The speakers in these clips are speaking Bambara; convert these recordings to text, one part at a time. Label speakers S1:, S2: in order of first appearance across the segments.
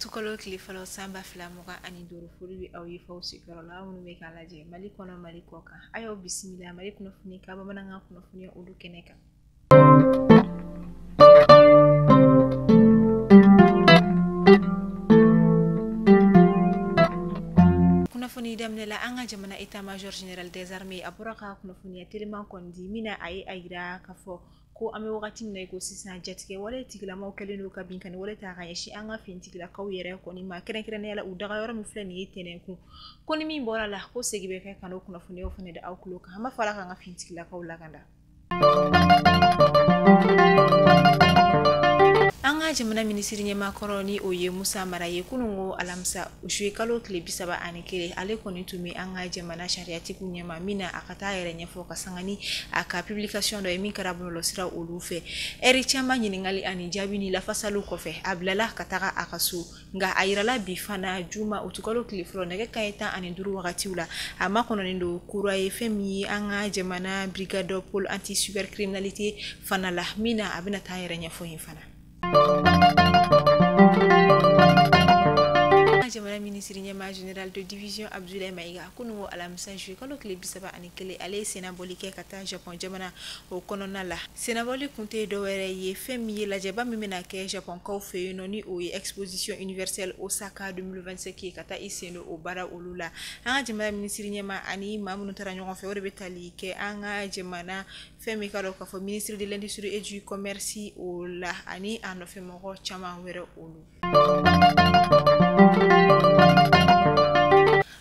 S1: Utukalo tile fɔlɔ san 2025, foli bɛ aw ye f'aw sigiyɔrɔ la, aw minnu bɛ k'a lajɛ Mali kɔnɔ, Mali kɔ kan. A y'aw bisimila Mali kunnafoni ka bamanankan kunnafoniya olu kɛnɛ kan. Kunnafoni daminɛ la, an ka jamana état major général des armées a bɔra ka kunnafoniya teliman kɔni di min na, a ye a yira k'a fɔ ko an bɛ wagati min na i ko sisan, jatigɛ wale tigilamaw kɛlen don ka binkanni wale ta ka ɲɛsin an ka finitigilakaw yɛrɛ kɔni ma, kɛrɛnkɛrɛnnenya la u daga yɔrɔ min filɛ nin ye tɛnɛnkun. Ko ni min bɔra la, ko segin bɛ kɛ ka n'o kunnafoniyaw fana da aw tulo kan. An b'a fɔ Ala k'an ka finitigilakaw lakanda. An ka jamana minisiri ɲɛmaakɔrɔ, ni o ye Musa Mara ye, kunun ko alamisa juillet kalo tile 31, ale kɔni tun bɛ an ka jamana sariyatigiw ɲɛma min na a ka taa yɛrɛ ɲɛfɔ ka sanga ni a ka publication dɔ ye min kɛra bɔlɔlɔsira olu fɛ. Ɛri caman ɲininkali ani jaabi ni lafasaliw kɔfɛ, a bilala ka taga a ka so. Nka a yirala bi fana juma utukalo tile fɔlɔ nɛgɛ kanɲɛ 15 wagatiw la, a makɔnɔnen don kura ye fɛn min ye an ka jamana brigade pôle anti cybercriminalité fana la, min na a bɛna taa yɛrɛ ɲɛfɔ yen fana. Jamana minisiri ɲɛmaa général de division Abdoulaye Maïga, kunun ko alamisa juillet kalo tile 31, ale ye sennabɔli kɛ ka taa Japon jamana o kɔnɔna la. Sennabɔli kun tɛ dɔwɛrɛ ye fɛn min ye lajɛba min bɛna kɛ Japonkaw fɛ yen nɔ, ni o ye exposition universelle Osaka 2025 ye, ka taa i sen don o baara olu la. An ka jamana minisiri ɲɛmaa ani maa minnu taara ɲɔgɔn fɛ, o de bɛ tali kɛ an ka jamana fɛn min ka dɔn k'a fɔ ministre de l'industrie et du commerce o la, ani a nɔfɛmɔgɔ caman wɛrɛ olu.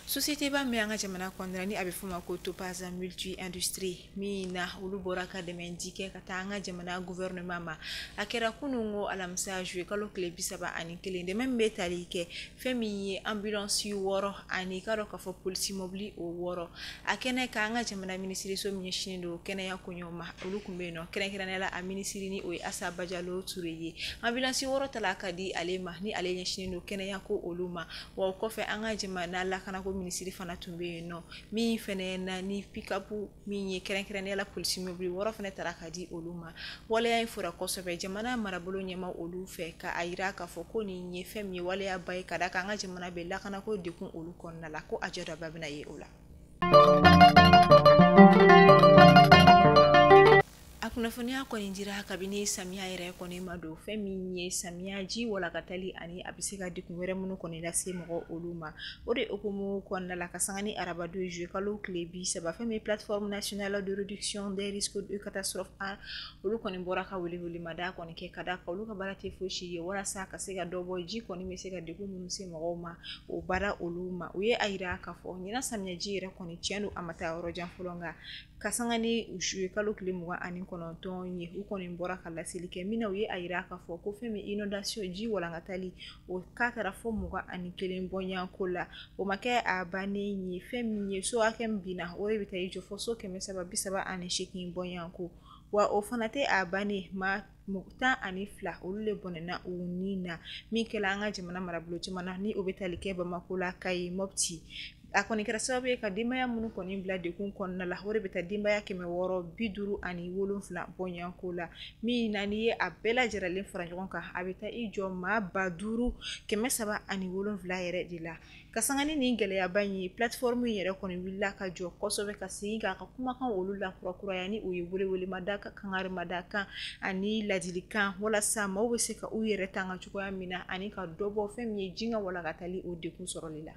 S1: Société ba min an ka jamana kɔnɔna ni a bɛ f'o ma ko Topaz Multi Industrie, min na olu bɔra ka dɛmɛ di kɛ ka taa an ka jamana gouvernement ma. A kɛra kunun ko alamisa juillet kalo tile 31. Dɛmɛ min bɛ tali kɛ fɛn min ye ambulance 6 ani ka dɔn k'a fɔ polisi mobili o 6. A kɛnɛ kan, an ka jamana minisiriso min ɲɛsinnen don kɛnɛya koɲɛw ma, olu tun bɛ yen nɔ, kɛrɛnkɛrɛnnenya la a minisiri, ni o ye Asa Bajalo Ture ye. Ambulance 6 tala ka di ale ma, ni ale ɲɛsinnen don kɛnɛya ko olu ma. Wa o kɔfɛ, an ka jamana lakanako minisiri fana tun bɛ yen nɔ, min fɛnɛ na ni pick-up min ye kɛrɛnkɛrɛnnenya la polisi mobili 6 fɛnɛ tara ka di olu ma. Waleya in fɔra kosɛbɛ jamana marabolo ɲɛma olu fɛ, ka a yira k'a fɔ ko nin ye fɛn min ye waleyaba ye, ka da kan an ka jamana bɛ lakanako dekun olu kɔnɔna la, ko a jɔdaba bɛna ye o la. A kunnafoniya kɔni dira kabini samiya yɛrɛ kɔni ma don, fɛn min ye samiya ji walakatali ani a bɛ se ka degun wɛrɛ minnu kɔni lase mɔgɔ olu ma. O de hukumu kɔnɔna la, ka sanga ni arabadon juillet kalo tile 30, fɛn min plateforme nationale de réduction des risques de catastrophe, olu kɔni bɔra ka welewelemada kɔni kɛ, ka da kan olu ka baara tɛ fosi ye walasa ka se ka dɔ bɔ ji kɔni bɛ se ka degun minnu se mɔgɔw ma, o baara olu ma. U ye a yira k'a fɔ ɲinan samiya ji yɛrɛ kɔni, tiɲɛ don, a ma taa yɔrɔ jan fɔlɔ, nka ka sanga ni juillet kalo tile 29 ye, u kɔni bɔra ka laseli kɛ min na, u ye a yira k'a fɔ ko fɛn min inondation, ji walankatali, o k'a taara fo 21 bɔɲɔgɔnko la. O ma kɛ a bannen ye. Fɛn min ye so hakɛ min binna, o de bɛ taa i jɔ fɔ so 338 bɔɲɔgɔnko. Wa o fana tɛ a bannen, maa 12 olu le bɔnɛna u ni na, min kɛla an ka jamana marabolo caman na, ni o bɛ tali kɛ Bamako la, Kayi, Mopti. A kɔni kɛra sababu ye ka denbaya minnu kɔni bila degun kɔnɔna la, o de bɛ taa denbaya 657 bɔɲɔgɔnko la, min na n'i ye a bɛɛ lajɛlen fara ɲɔgɔn kan, a bɛ taa i jɔ maa 5307 yɛrɛ de la. Ka sanga ni nin gɛlɛyaba in ye, plateforme in yɛrɛ kɔni wulila ka jɔ kosɛbɛ, ka segin k'a ka kumakan olu la kurakuraya, ni o ye welewelemada ka kangarimada kan ani ladilikan, walasa maaw bɛ se ka u yɛrɛ tanga cogoya min na ani ka dɔ bɔ fɛn min ye ji ka walakatali o degun sɔrɔli la.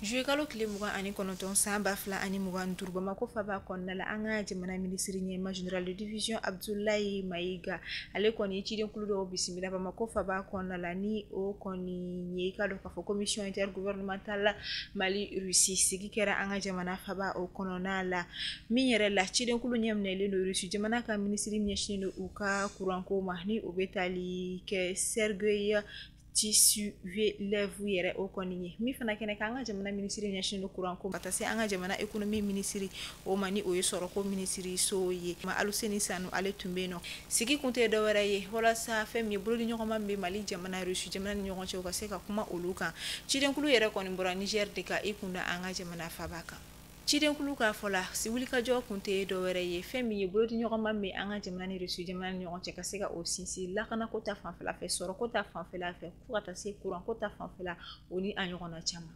S1: Juillet kalo tile 29 san 2025, Bamakɔ faba kɔnɔna la, an ka jamana minisiri ɲɛma général de division Abdoulaye Maïga, ale kɔni ye cidenkulu dɔw bisimila Bamakɔ faba kɔnɔna la, ni o kɔni ye i ka dɔn k'a fɔ commission intergouvernementale Mali Russie sigi kɛra an ka jamana faba o kɔnɔna la. Min yɛrɛ la, cidenkulu ɲɛminɛlen don Russie jamana ka minisiri ɲɛsinnen don u ka kuranko ma, ni o bɛ tali kɛ Sergueï Tsivilev yɛrɛ o kɔni ye. Min fana kɛnɛ kan, an ka jamana minisiri ɲɛsinnen don kuranko ka taa se an ka jamana économie minisiri o ma, ni o ye sɔrɔko minisiri so ye ma, Aluseni Sanu, ale tun bɛ yen nɔ. Sigi kun tɛ dɔwɛrɛ ye walasa fɛn min ye bolodi ɲɔgɔnma min bɛ Mali jamana, Russie jamana ni ɲɔgɔn cɛ, u ka se ka kuma olu kan. Cidenkulu yɛrɛ kɔni bɔra Niger de ka i kun da an ka jamana faba kan. Cidenkulu k'a fɔ la, wulikajɔ kun tɛ dɔwɛrɛ ye, fɛn min ye bolodiɲɔgɔnma min an ka jamana ni Russie jamana ni ɲɔgɔn cɛ, ka se ka o sinsin lakanako ta fanfɛla fɛ, sɔrɔko ta fanfɛla fɛ, fo ka taa se kuranko ta fanfɛla, o ni a ɲɔgɔnna caman.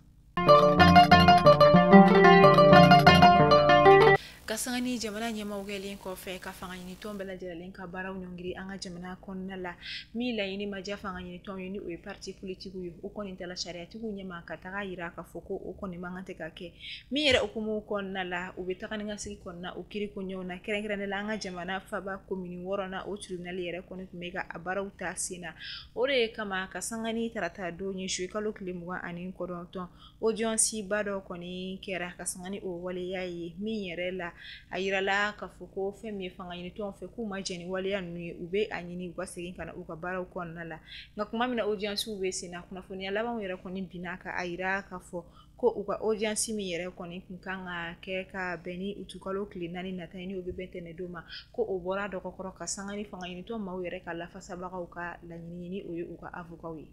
S1: Ka sanga ni jamana ɲɛmaaw kɛlen kɔfɛ ka fanga ɲinitɔn bɛɛ lajɛlen ka baaraw ɲɔngiri an ka jamana kɔnɔna la, min laɲini ma diya fanga ɲinitɔnw ye, ni o ye parti politique ye, o kɔni tala sariyatigiw ɲɛma ka taga yira k'a fɔ ko o kɔni man kan tɛ ka kɛ. Min yɛrɛ hukumu kɔnɔna la, u bɛ taga ni ka segin kɔnɔna o kiiri ko ɲɛw na, kɛrɛnkɛrɛnnen la an ka jamana faba komini 6nan, o tribunal yɛrɛ kɔni tun bɛ ka a baaraw ta sen na. O de kama, ka sanga ni tarata don ye, juillet kalo tile 29, audience ba dɔ kɔni kɛra ka sanga ni o waleya ye. Min yɛrɛ la, a yirala k'a fɔ ko fɛn min ye fanga ɲinitɔnw fɛ, k'u ma jɛn ni waleya ninnu ye, u bɛ a ɲini u ka segin ka na u ka baaraw kɔnɔna la. Nka tuma min na audience bɛ sen na, kunnafoniya labanw yɛrɛ kɔni binna ka a yira k'a fɔ ko u ka audience min yɛrɛ kɔni kun kan ka kɛ ka bɛn ni utukalo tile 4 nata ye, ni o bɛ bɛn tɛnɛndon ma, ko o bɔra dɔgɔkɔrɔ ka sanga ni fanga ɲinitɔn maaw yɛrɛ ka lafasabagaw ka laɲini ye, ni o ye u ka avocat ye.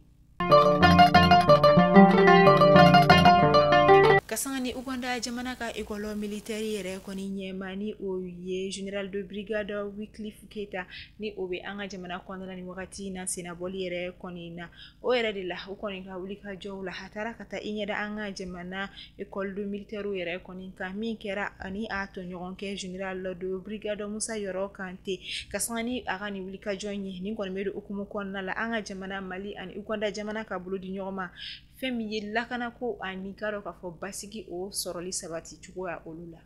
S1: Ka sanga ni Uganda jamana ka école militaire yɛrɛ kɔni ɲɛma, ni o ye général de brigade Wycliffe Keita, ni o bɛ an ka jamana kɔnɔna ni wagati na sennabɔli yɛrɛ kɔni na, o yɛrɛ de la u kɔni ka wuli ka jɔw la, a taara ka taa i ɲɛda an ka jamana école de militaire yɛrɛ kɔni kan, min kɛra ani a tɔɲɔgɔnkɛ général de brigade Musa Yɔrɔ Kante. Ka sanga ni a ka nin wuli ka jɔ ye, nin kɔni bɛ don hukumu kɔnɔna la an ka jamana Mali ani Uganda jamana ka bolo di ɲɔgɔn ma, fɛn min ye lakanako ani k'a dɔn k'a fɔ basigi o sɔrɔli sabati cogoya olu la.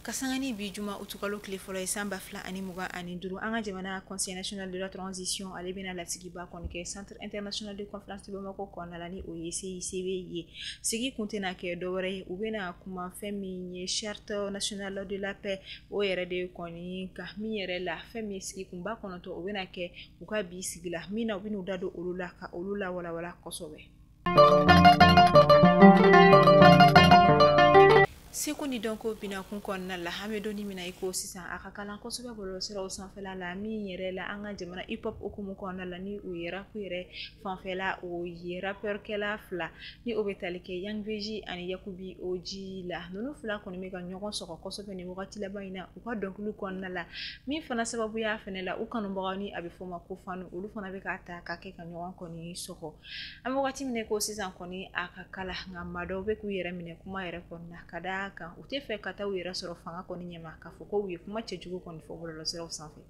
S1: Ka sanga ni bi juma utukalo tile fɔlɔ ye san 2025, an ka jamana Conseil national de la transition, ale bɛna lasigiba kɔni kɛ Centre international de conférence de Bamako kɔnɔna la, ni o ye CICB ye. Sigi kun tɛna kɛ dɔwɛrɛ ye, u bɛna kuma fɛn min ye charte nationale de la paix o yɛrɛ de kɔni kan. Min yɛrɛ la, fɛn min ye sigi kunba 9, o bɛna kɛ u ka bi sigi la, min na u bɛn'u da don olu la ka olu lawalawala kosɛbɛ. Seko ni dɔnko binakun kɔnɔna la, an bɛ don min na i ko sisan, a ka kalan kosɛbɛ bɔlɔlɔsiraw sanfɛla la. Min yɛrɛ la, an ka jamana hip hop hukumu kɔnɔna la, ni o ye rap yɛrɛ fanfɛla, o ye rappeurkɛla fila, ni o bɛ tali kɛ Young VG ani Yakubi OG la. Ninnu fila kɔni bɛ ka ɲɔgɔn sɔgɔ kosɛbɛ nin wagati laban in na u ka dɔnkiliw kɔnɔna la, min fana sababuya fɛnɛ la, u kanubagaw, ni a bɛ fɔ o ma ko fanu, olu fana bɛ k'a ta ka kɛ ka ɲɔgɔn kɔni sɔgɔ. An bɛ wagati min na ko sisan kɔni, a ka kala, nka maa dɔw bɛ k'u yɛrɛ minɛ kuma yɛrɛ kɔnɔna, ka da kan u tɛ fɛ ka taa u yɛrɛ sɔrɔ fanga kɔni ɲɛma k'a fɔ ko u ye kuma cɛjugu kɔni fɔ bɔlɔlɔsiraw sanfɛ.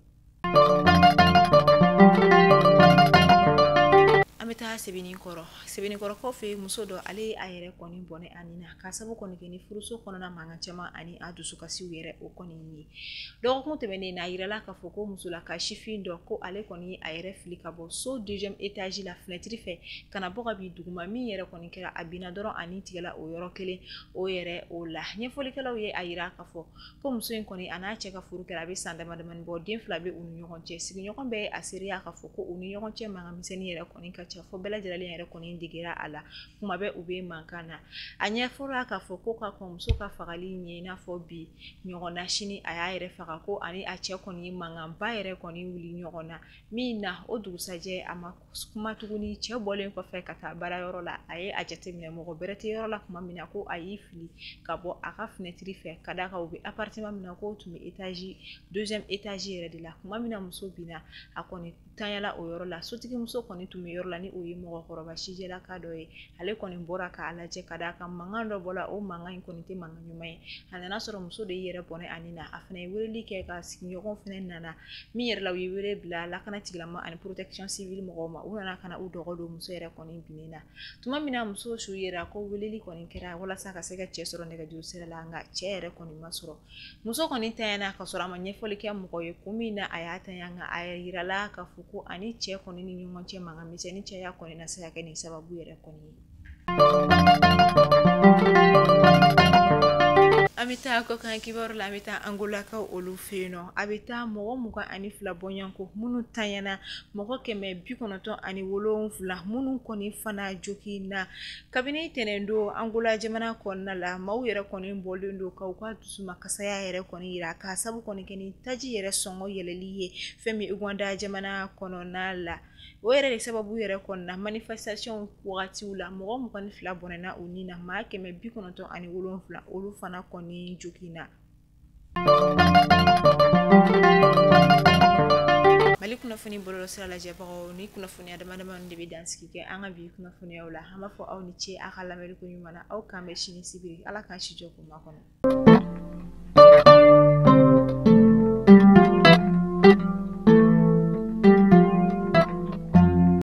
S1: An bɛ taa Sebenikɔrɔ. Sebenikɔrɔ kɔfɛ, muso dɔ, ale ye a yɛrɛ kɔni bɔnɛ a nin na, k'a sababu kɔni kɛ ni furuso kɔnɔna mankan caman ani a dusukasiw yɛrɛ o kɔni ye. Dɔgɔkun tɛmɛnen na, a yirala k'a fɔ ko musolaka sifin dɔ, ko ale kɔni ye a yɛrɛ fili ka bɔ so deuxième étage la fenêtre fɛ ka na bɔ ka bin duguma. Min yɛrɛ kɔni kɛra, a binna dɔrɔn, a ni tigɛla o yɔrɔ kelen o yɛrɛ o la. Ɲɛfɔlikɛlaw ye a yira k'a fɔ ko muso in kɔni, a n'a cɛ ka furu kɛra a bɛ san dama damani bɔ, den 2 bɛ u ni ɲɔgɔn cɛ. Sigiɲɔgɔn bɛɛ a seereya k'a fɔ ko u ni ɲɔgɔn cɛ mankan misɛnnin yɛrɛ kɔni ka ca, fo bɛɛ lajɛlen yɛrɛ kɔni degera a la, kuma bɛɛ u bɛ mankan na. A ɲɛfɔra k'a fɔ ko ka kɔn muso ka fagali ɲɛ, i n'a fɔ bi ɲɔgɔn na sini a y'a yɛrɛ faga, ko ani a cɛ kɔni ye mankanba yɛrɛ kɔni wuli ɲɔgɔn na, min na o dugusajɛ a ma kuma tuguni. Cɛ bɔlen kɔfɛ ka taa baarayɔrɔ la, a ye a jateminɛ mɔgɔ bɛrɛ tɛ yɔrɔ la tuma min na, ko a y'i fili ka bɔ a ka fenêtre fɛ, ka d'a kan u bɛ appartement min na, k'o tun bɛ étage deuxième étage yɛrɛ de la. Tuma min na muso binna, a kɔni tanyala o yɔrɔ la. Sotigi muso kɔni tun bɛ yɔrɔ la, ni o ye mɔgɔkɔrɔba sijɛlaka dɔ ye. Ale kɔni bɔra k'a lajɛ, ka d'a kan mankan dɔ bɔra, o mankan in kɔni tɛ mankan ɲuman ye. A nana sɔrɔ muso de y'i yɛrɛ bɔnɛ a nin na. A fana ye weleli kɛ ka sigiɲɔgɔnw fana nana. Min yɛrɛ la, u ye wele bila lakana tigilama ani protection civile mɔgɔw ma. U nana ka na u dɔgɔ don muso yɛrɛ kɔni binnen na. Tuma min na muso su yera, ko weleli kɔni kɛra walasa ka se ka cɛ sɔrɔ nɛgɛjuru sira la, nka cɛ yɛrɛ kɔni ma sɔrɔ. Muso kɔni tanyana ka sɔrɔ a ma ɲɛfɔli kɛ mɔgɔ ye kun min na a y'a tanya, nka a yirala k'a fɔ ko ani cɛ kɔni ni ɲɔgɔn cɛ mankan misɛnnin caya kɔni na se ka kɛ nin sababu yɛrɛ kɔni ye. An An bɛ taa kɔkan kibaru la. An bɛ taa Angolakaw olu fɛ yen nɔ. A bɛ taa mɔgɔ 22 bɔɲɔgɔnko minnu tanyana, mɔgɔ 197 minnu kɔni fana joginna kabini tɛnɛn don Angola jamana kɔnɔna la. Maaw yɛrɛ kɔni bɔlen don k'u ka dusumakasaya yɛrɛ kɔni yira, k'a sabu kɔni kɛ ni taji yɛrɛ sɔngɔ yɛlɛli ye fɛn min Uganda jamana kɔnɔna la. O yɛrɛ de sababu yɛrɛ kɔnɔna, manifestation wagatiw la, mɔgɔ 22 bɔnɛna u ni na, maa 197 olu fana kɔni joginna. Mali kunnafoni bɔlɔlɔsira lajɛbagaw, ni kunnafoniya dama dama de bɛ dansigi kɛ an ka bi kunnafoniyaw la. An b'a fɔ aw ni ce aw ka lamɛnni ko ɲuman na. Aw k'an bɛn sini sibiri. Ala k'an si jɔ k'u makɔnɔ.